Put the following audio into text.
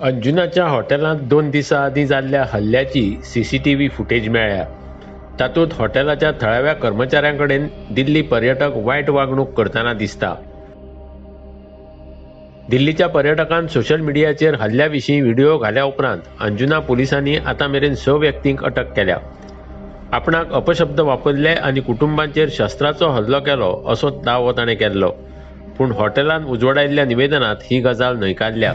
अंजुनाच्या हॉटेलांत 2 दिसां आदीं जाल्ल्या हल्ल्याची सीसीटीव्ही फुटेज मेळ्ळ्या. तातूंत हॉटेलाच्या थळाव्या कर्मचाऱ्यां कडेन दिल्ली पर्यटक वायट वागणूक करतना दिसता. दिल्लीच्या पर्यटकान सोशल मिडियाचेर हल्ल्या विशीं व्हिडिओ घाल्या उपरांत अंजुना पुलिसांनी आतां मेरेन 6 व्यक्तींक अटक केल्या. आपणाक अपशब्द वापरले आनी कुटुंबांचेर शस्त्राचो हल्लो केलो असो दावो ताणें केल्लो. पूण हॉटेलान उजवाडायल्ल्या निवेदनांत ही गजाल न्हयकारल्या.